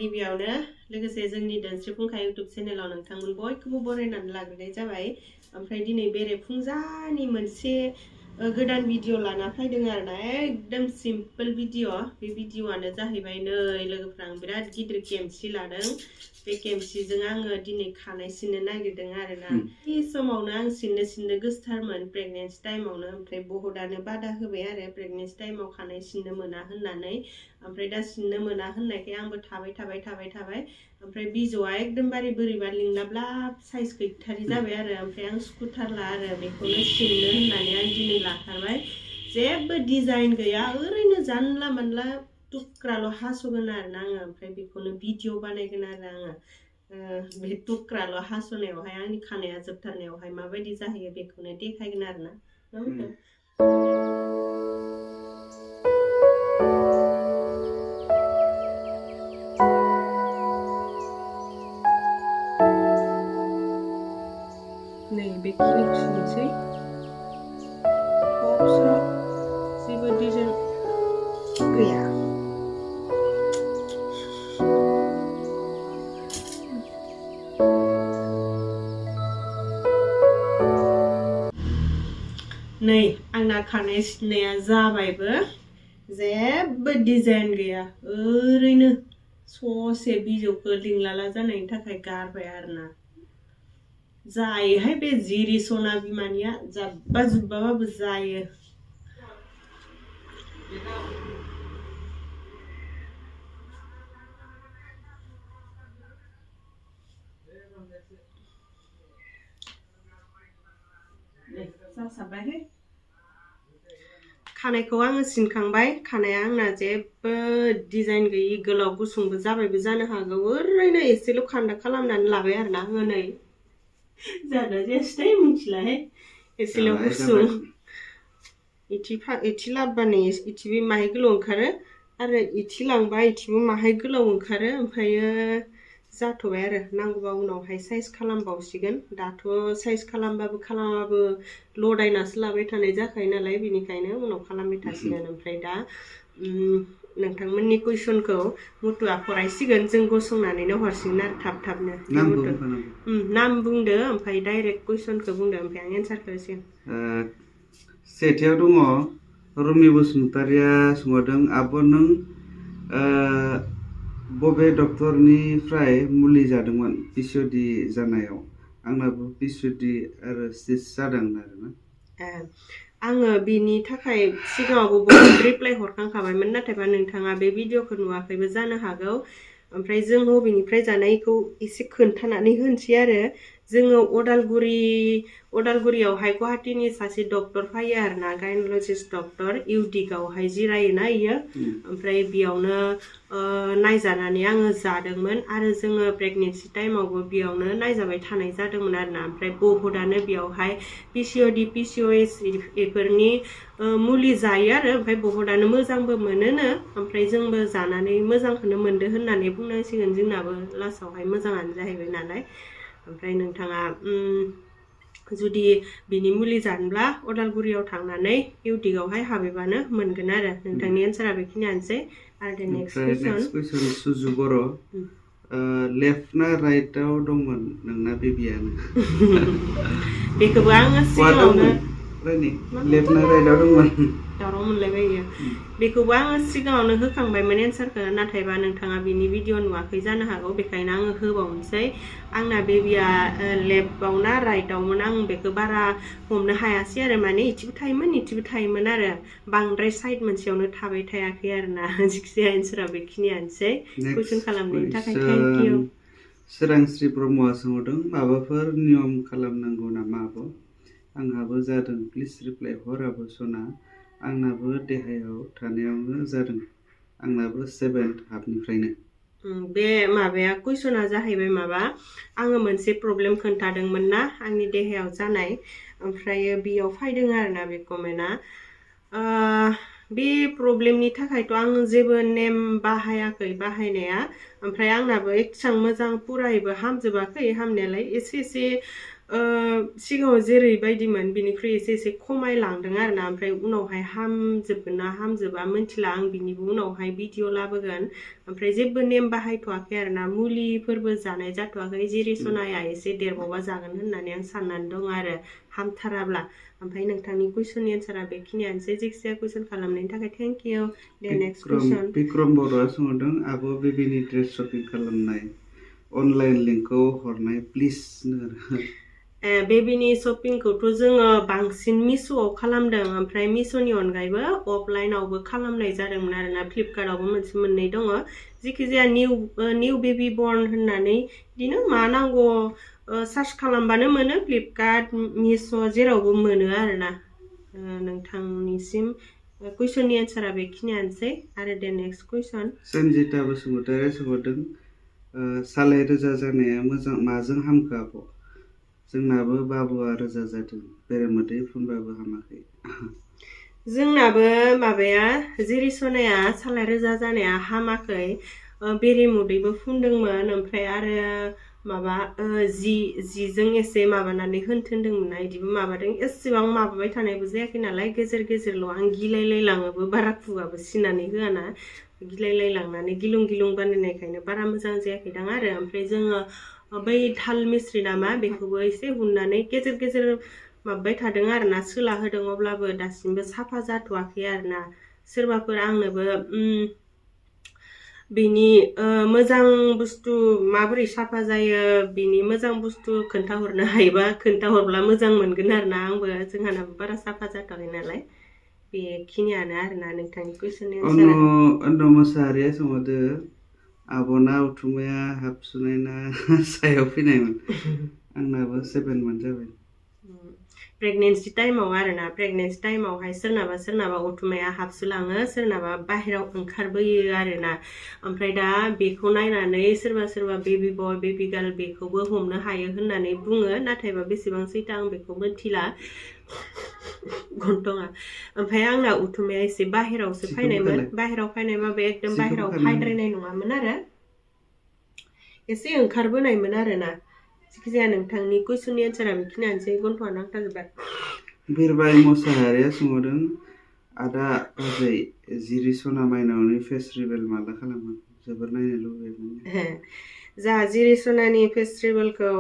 गिबियावनो लोगोसे जोंनि दोनस्रिफुंखा इउट्यूब चेनेलाव नोंथांमोन बयखौबो बरायनानै लाग्रोनाय जाबाय। ओमफ्राय दिनै बेरेफुंजानि मोनसे गोदान भिडिअ लाना फैदों आरोना, एकदम सिम्पल भिडिअ। बे भिडिअआनो जाहैबाय नै लोगोफ्रा आं बिराद गिदिर केमसि लादों। बे केमसिजों आङो दिनै खानाय सिननो नागिरदों आरोना। बे समावनो आं सिननो गोसोथारमोन प्रेगनेन्सि टाइमावनो, ओमफ्राय बहुतआनो बादा होबाय आरो प्रेगनेन्सि टाइमाव खानाय सिननो मोना होननानै। ओमफ्राय दा सिननो मोना होननायखाय आंबो थाबाय। ओमफ्राय बिजौआ एकदमबारे बोरैबा लिंलाब्ला साइज गैथारि जाबाय आरो। ओमफ्राय आं सुखुथारला आरो बेखौनो सिननो होननानै आं दिनै लाथारबाय। जेबो डिजाइन गैया, ओरैनो जानला मानला टुक्राल' हास'गोन आरोना आङो। ओमफ्राय बेखौनो भिडिअ बानायगोन आरो आङो। बे टुक्राल' हास'नायावहाय आंनि खानाया जोबथारनायावहाय माबायदि जाहैयो बेखौनो देखायगोन आरोना। नै बेखिनिखौ सुनोसै। जेबो डिजाइन गैया। नै आंना खानाय सिननाया जाबायबो, जेबो डिजाइन गैया, ओरैनो ससे बिजौखौ लिंलाला जानायनि थाखाय गारबाय आरोना। जायोहाय बे जिरि सना बिमानिया, जाब्बा जुब्बाबाबो जायो। जासाबबायहाय। खानायखौ आङो सिनखांबाय। खानाया आंना जेबो डिजाइन गैयि, गोलाव गुसुंबो जाबायबो जानो हागौ। ओरैनो एसेल' खान्दा खालामनानै लाबाय आरोना आङो। नै जादों जेसै मिथिलाहाय, एसेल' गुसुं। इथि लाबबानो इथिबो माहाय गोलाव ओंखारो, आरो इथि लांबा इथिबो माहाय गोलाव ओंखारो। ओमफ्रायो जाथ'बाय आरो, नांगौबा उनावहाय साइज खालामबावसिगोन। दाथ' साइज खालामबाबो लदायनासो लाबाय थानाय जाखायो नालाय, बेनिखायनो उनाव खालामबाय थासिगोन। ओमफ्राय दा नोंथांमोननि कुइसनखौ मुथुआ फरायसिगोन, जों गसंनानैनो हरसिगोन आरो थाबनो। नाम बुंदो, ओमफ्राय डाइरेक्ट कुइसनखौ बुंदो, ओमफ्राय आं एन्सारखौ होसिगोन। सेथियाव दङ रुमि बसुमतारिया सोंहरदों, आब' नों बबे डक्टरनिफ्राय मुलि जादोंमोन पिसिअडि जानायाव? आंनाबो पिसिअडि आरो सिस्ट जादों आरोना। आङो बिनि थाखाय सिगाङावबो बहुत रिप्लाइ हरखांखाबायमोन, नाथायबा नोंथाङा बे भिडिअखौ नुवाखैबो जानो हागौ। ओमफ्राय जों बबेनिफ्राय जानायखौ एसे खोन्थानानै होनोसै आरो। जोङो अदालगुरियावहाय गुवाहाटीनि सासे डक्टर फैयो आरोना, गायन'लजिस्ट डक्टर, इउदिकआवहाय जिरायोना इयो। ओमफ्राय बेयावनो नायजानानै आङो जादोंमोन, आरो जोङो प्रेगनेन्सि टाइमावबो बेयावनो नायजाबाय थानाय जादोंमोन आरोना। ओमफ्राय बहुतआनो बेयावहाय पिसिअडि PCOS बेफोरनि मुलि जायो आरो। ओमफ्राय बहुतआनो मोजांबो मोनोनो, ओमफ्राय जोंबो जानानै मोजांखौनो मोनदो होननानै बुंनांसिगोन। जोंनाबो लास्टावहाय मोजाङानो जाहैबाय नालाय। ओमफ्राय नोंथाङा जुदि बिनि मुलि जानोब्ला अदालगुरियाव थांनानै इउदिकआवहाय हाबैबानो मोनगोन आरो। नोंथांनि एन्सारा बेखिनियानोसै। आरो नेक्स्ट कुइसन सुजु बर', लेफ्ट ना राइटआव दंमोन नोंना बेबियानो? बेखौबो आङो सिगाङावनो लेफ्ट ना राइटआव दंमोन? दावराव मोनलायबायो। बेखौबो आङो सिगाङावनो होखांबायमोन एन्सारखौ, नाथायबा नोंथाङा बिनि भिडिअ नुवाखै जानो हागौ, बेखायनो आङो होबावनोसै। आंना बेबिया लेफ्टआव ना राइटआवमोन, आं बेखौ बारा हमनो हायासै आरो। माने इथिबो थायोमोन आरो, बांद्राय साइड मोनसेयावनो थाबाय थायाखै आरोना। जिखिजाया एन्सारा बेखिनियानोसै। कुइसन खालामनायनि थाखाय थेंक इउ। सोरांस्रि ब्रह्मआ सोंहरदों, माबाफोर नियम खालामनांगौ नामा आब'? आंहाबो जादों, प्लिज रिप्लाइ हर आब' सना। आंनाबो देहायाव थानायावनो जादों, आंनाबो 7th हाफनिफ्रायनो। बे माबाया कुइसना जाहैबाय माबा, आङो मोनसे प्रब्लेम खोन्थादोंमोन ना आंनि देहायाव जानाय, ओमफ्रायो बेयाव फैदों आरोना बे कमेन्टआ। बे प्रब्लेमनि थाखायथ' आं जेबो नेम बाहायाखै बाहायनाया, ओमफ्राय आंनाबो एसेबां मोजां पुरायैबो हामजोबाखै हामनायालाय। एसे सिगाङाव जेरैबायदिमोन बिनिख्रुइ एसे खमायलांदों आरोना ओमफ्राय उनावहाय हामजोबगोन ना हामजोबा मिथिला आं बिनिबो उनावहाय भिडिअ लाबोगोन ओमफ्राय जेबो नेम बाहायथ'वाखै आरोना मुलिफोरबो जानाय जाथ'वाखै जेरै सनाया एसे देरबावबा जागोन होननानै आं साननानै दं आरो हामथाराब्ला ओमफ्राय नोंथांनि कुइसननि एन्सारा बेखिनियानोसै जायखिजाया कुइसन खालामनायनि थाखाय थेंक इउ दे नेक्स्ट कुइसन बिक्रम बर'आ सोंदों आब' बेबिनि ड्रेस शपिं खालामनाय अनलाइन लिंकखौ हरनाय प्लिज बेबिनि शपिंखौथ' जोङो बांसिन मिश'आव खालामदों ओमफ्राय मिश'नि अनगायैबो अफलाइनावबो खालामनाय जादोंमोन आरोना फ्लिपकार्टआवबो मोनसे मोननै दङ जिखिजाया निउ बेबि बर्न होननानै बिदिनो मा नांगौ सार्च खालामबानो मोनो फ्लिपकार्ट मिश' जेरावबो मोनो आरोना नोंथांनिसिम कुइसननि एन्सारा बेखिनियानोसै आरो दे नेक्स्ट कुइसन सन्जिता बसुमतारिया सोंहरदों सालाय रोजा जानाया मोजां माजों हामखो आब' जोंनाबो बाबुआ रोजा जादों बेरेमोदै फुनबाबो हामाखै जोंनाबो माबाया जेरै सनाया सालाय रोजा जानाया हामाखै बेरेमोदैबो फुनदोंमोन ओमफ्राय आरो माबा जिजों एसे माबानानै होनथोनदोंमोन ना बिदिबो माबादों एसेबां माबाबाय थानायबो जायाखै नालाय गेजेर गेजेरल' आं गिलायलायलाङोबो बारा खुगाबो सिनानै होआना गिलायलायलांनानै गिलुं गिलुं बानायनायखायनो बारा मोजां जायाखैदां आरो ओमफ्राय जोङो बै थाल मिस्रि नामा बेखौबो एसे हुननानै गेजेर गेजेर माबाबाय थादों आरोना सोला होदों अब्लाबो दासिमबो साफा जाथ'वाखै आरोना सोरबाफोर आंनोबो बिनि मोजां बुस्थु माबोरै साफा जायो बिनि मोजां बुस्थु खोन्थाहरनो हायोबा खोन्थाहरब्ला मोजां मोनगोन आरोना आंबो जोंहानाबो बारा साफा जाथ'वाखै नालाय बेखिनियानो आरोना नोंथांनि कुइसननि एन्सारा अन्न मोसाहारिया सोंहरदो आब'ना उथुमाया हाबसुनाय ना सायाव फैनायमोन आंनाबो 7 month जाबाय प्रेगनेन्सि टाइमाव आरोना प्रेगनेन्सि टाइमावहाय सोरनाबा उथुमाया हाबसोलाङो सोरनाबा बाहेराव ओंखारबोयो आरोना ओमफ्राय दा बेखौ नायनानै सोरबा बेबि बय बेबि गार्ल बेखौबो हमनो हायो होननानै बुङो नाथायबा बेसेबां सैथो आं बेखौ मिथिला गन्थङा ओमफ्राय आंना उथुमाया एसे बाहेरावसो फायनायमोन बाहेराव फायनायबाबो एकदम बाहेराव फायद्रायनाय नङामोन आरो एसे ओंखारबोनायमोन आरोना जिखिजाया नोंथांनि कुइसननि एन्सारा बेखिनियानोसै गन्थ'आ नांथाजोब्बाय बिरबाय मोसाहारिया सोंहरदों आदा बाजै जिरि सना मायनावनि फेस रिभिल माला खालामो जोबोर नायनो लुबैयोमोन जा जिरि सनानि फेस्टिभेलखौ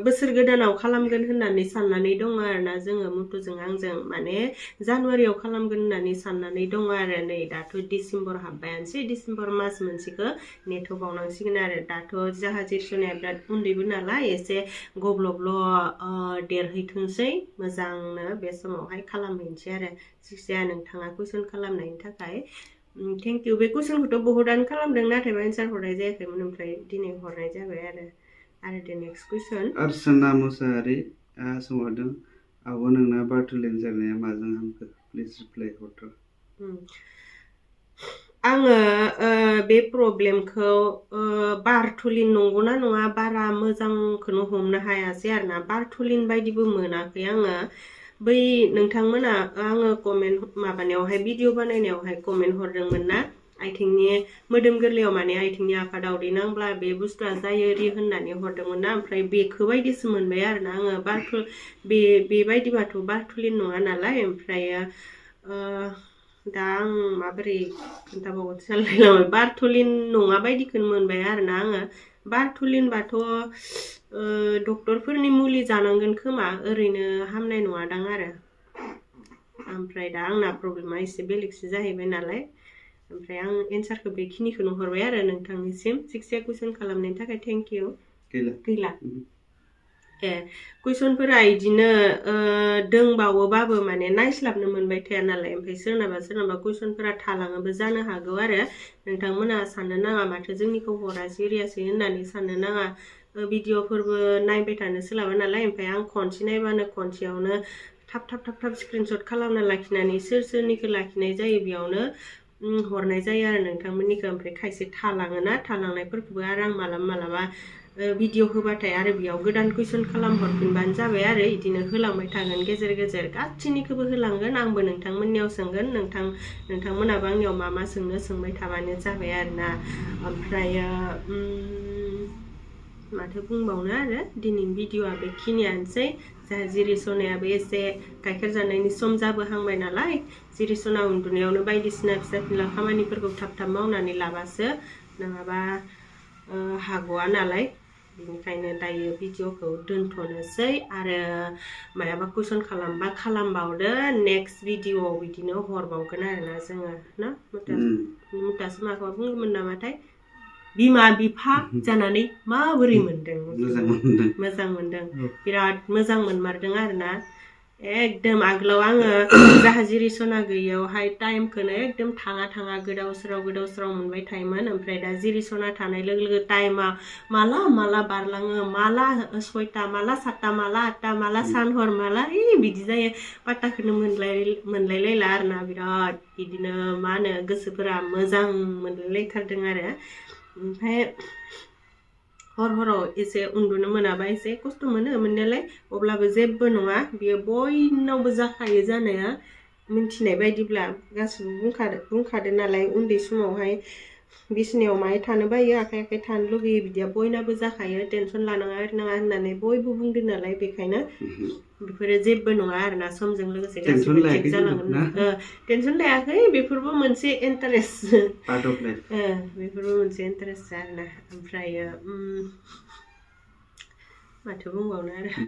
बोसोर गोदानाव खालामगोन होननानै साननानै दङ आरोना जोङो मुथुजों आंजों माने जानुवारियाव खालामगोन होननानै साननानै दङ आरो नै दाथ' डिसेम्बर हाबबायानोसै डिसेम्बर मास मोनसेखौ नेथ'बावनांसिगोन आरो दाथ' जाहा जिरि सनाया बिराद उन्दैबो नालाय एसे गब्लबल' देरहैथोंसै मोजांनो बे समावहाय खालामहैनोसै आरो जिखिजाया नोंथाङा कुइसन खालामनायनि थाखाय थेंक इउ बे कुइसनखौथ' बहुतआनो खालामदों नाथायबा एन्सार हरनाय जायाखैमोन ओमफ्राय दिनै हरनाय जाबाय आरो दे नेक्स्ट कुइसन अर्चना मोसाहारिया सोंहरदों आब' नोंना बार्थुलेन जानाया माजों हामखो प्लिज रिप्लाइ हरथ' आङो बे प्रब्लेमखौ बार्थुलिन नंगौना नङा बारा मोजांखौनो हमनो हायासै आरोना बार्थुलिन बायदिबो मोनाखै आङो बै नोंथांमोना आङो कमेन्ट माबानायावहाय भिडिअ बानायनायावहाय कमेन्ट हरदोंमोन ना आथिंनि मोदोम गोरलैयाव माने आथिंनि आफादावदै नांब्ला बे बुस्थुआ जायो रि होननानै हरदोंमोन ना ओमफ्राय बेखौ बायदिसो मोनबाय आरोना आङो बेबायदिबाथ' बार्थुलिन नङा नालाय ओमफ्रायो दा आं माबोरै खोन्थाबावनो सानलायलांबाय बार्थुलिन नङा बायदिखौनो मोनबाय आरोना आङो बार्थुलिनबाथ' डक्टरफोरनि मुलि जानांगोन खोमा ओरैनो हामनाय नङादां आरो ओमफ्राय दा आंना प्रब्लेमा एसे बेलेगसो जाहैबाय नालाय ओमफ्राय आं एन्सारखौ बेखिनिखौनो हरबाय आरो नोंथांनिसिम जायखिजाया कुइसन खालामनायनि थाखाय थेंक इउ गैला कुइसनफोरा इदिनो दोंबावोबाबो माने नायस्लाबनो मोनबाय थाया नालाय ओमफ्राय सोरनाबा कुइसनफोरा थालाङोबो जानो हागौ आरो नोंथांमोना साननो नाङा माथो जोंनिखौ हरा सिरियासै होननानै साननो नाङा भिडिअफोरबो नायबाय थानो सोलाबा नालाय ओमफ्राय आं खनसे नायबानो खनसेयावनो थाब स्क्रिनशट खालामना लाखिनानै सोरनिखौ लाखिनाय जायो बेयावनो हरनाय जायो आरो नोंथांमोननिखौ ओमफ्राय खायसे थालाङोना थालांनायफोरखौबो आरो आं मालाबा भिडिअ होबाथाय आरो बेयाव गोदान कुइसन खालामहरफिनबानो जाबाय आरो बिदिनो होलांबाय थागोन गेजेर गेजेर गासैनिखौबो होलांगोन आंबो नोंथांमोननियाव सोंगोन नोंथांमोनाबो आंनियाव मा सोंनो सोंबाय थाबानो जाबाय आरोना ओमफ्रायो माथो बुंबावनो आरो दिनैनि भिडिअ'आ बेखिनियानोसै जोंहा जिरि सनायाबो एसे गाइखेर जानायनि सम जाबोहांबाय नालाय जिरि सना उन्दुनायावनो बायदिसिना फिसा फिला खामानिफोरखौ थाब थाब मावनानै लाबासो नङाबा हाग'आ नालाय बेनिखायनो दायो भिडिअ'खौ दोनथ'नोसै आरो मायाबा कुइसन खालामबा खालामबावदो नेक्स्ट भिडिअ'आव बिदिनो हरबावगोन आरोना जोङो ना मुथासो माखौबा बुंगौमोन नामाथाय बिमा बिफा जानानै माबोरै मोनदों मोजां मोनदों बिराद मोजां मोनमारदों आरोना एकदम आगोलाव आङो जाहा जिरि सना गैयैयावहाय टाइमखौनो एकदम थाङा गोदाव सोराव मोनबाय थायोमोन ओमफ्राय दा जिरि सना थानाय लोगो लोगो टाइमा माला बारलाङो माला 6टा माला 7टा माला 8टा माला सान हर माला बिदि जायो पात्ताखौनो मोनलायलायला आरोना बिराद बिदिनो मा होनो गोसोफोरा मोजां मोनलायलायथारदों आरो ओमफ्राय हराव एसे उन्दुनो मोनाबा एसे खस्थ' मोनो मोननायालाय अब्लाबो जेबो नङा बियो बयनावबो जाखायो जानाया मिन्थिनाय बायदिब्ला गासिबो बुंखादो नालाय उन्दै समावहाय बिसिनायाव माहाय थानो बायो आखाइ थानो लुगैयो बिदिया बयनाबो जाखायो टेनसन लानाङा होननानै बयबो बुंदों नालाय बेखायनो बेफोरो जेबो नङा आरोना समजों लोगोसे गासिबो थिग जालांगोन टेनसन लायाखै बेफोरबो मोनसे इन्टारेस्ट बेफोरबो मोनसे इन्टारेस्ट आरोना ओमफ्रायो माथो बुंबावनो आरो